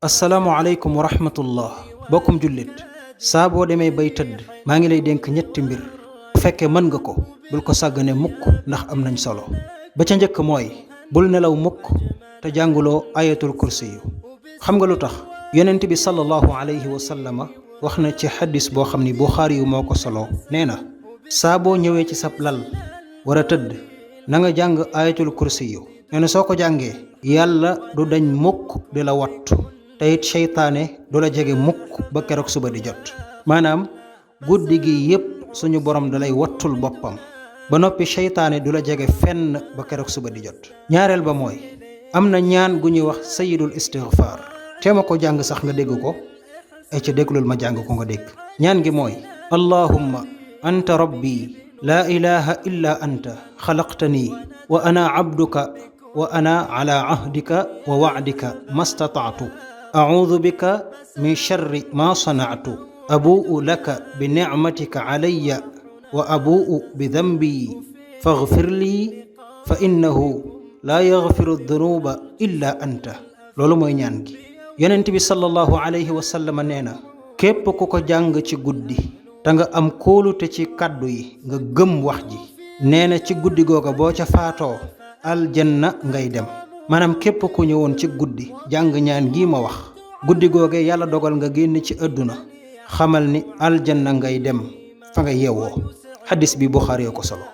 asalaamualeykum wa rahmatullah bokkum jullit saa boo demee bay tëdd maa ngi lay dénk ñetti mbir bu fekkee mën nga ko bul ko sàggane mukk ndax am nañ solo ba ca njëkk mooy bul nelaw mukk te jànguloo ayatul kursi yu xam nga lu tax yonent bi sallallahu alayhi wa sallama wax na ci xaddis boo xam ni buxaari yu moo ko solo nee na saa boo ñëwee ci sab lal war a tëdd na nga jàng ayatul kursi yu nee na soo ko jàngee yàlla du dañ mukk di la wattu te it seytaane du la jege mukk ba keroog suba di jot maanaam guddi gi yépp suñu borom da lay wattul boppam ba noppi seytaane du la jege fenn ba keroog suba di jot ñaareel ba mooy am na ñaan gu ñuy wax sayidul istigfaar teema ko jàng sax nga dégg ko ay ca déglul ma jàng ko nga dégg ñaan gi mooy allahumma anta rabbi laa ilaha illa anta xalaqtani wa ana abduka wa ana ala ahdika wa wa'dika mastataatu أعوذ بك من شر ما صنعت أبوء لك بنعمتك علي وأبوء بذنبي فاغفر لي فإنه لا يغفر الذنوب إلا أنت loolu mooy ñaan gi yonent bi sallallahu alayhi wa sallam nee na képp ku ko jàng ci guddi te nga am kóolute ci kàddu yi nga gëm wax ji nee na ci guddi googa boo ca faatoo aljanna ngay dem maanaam képp ku ñëwoon ci guddi jàng ñaan gii ma wax guddi googe yàlla dogal nga génn ci àdduna xamal ni aljanna ngay dem fa nga yeewoo xaddis bi buxaari ko solo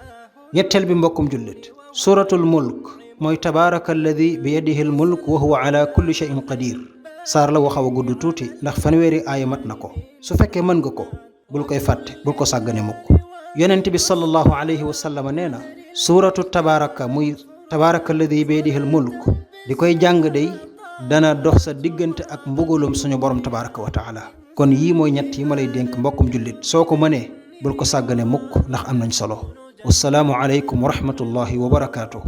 ñetteel bi mbokkum jullit suratul mulk mooy tabaraka alladi bi yadihi al mulk wa huwa ala kulli shay'in qadir saar la waxaw a gudd tuuti ndax fanweeri aaya mat na ko su fekkee mën nga ko bul koy fàtte bul ko sàggane mukk yonent bi sallallahu alayhi wa sallam nee na suratu tabaraka muy tabaraka alladi bi yadihi al mulk di koy jàng day dana dox sa diggante ak mbugalum suñu borom tabaraka wa taala kon yii mooy ñett yi ma lay dénk mbokkum jullit soo ko mënee bul ko sàggane mukk ndax am nañ solo wassalaamu aleykum wa rahmatullahi wa barakaatuh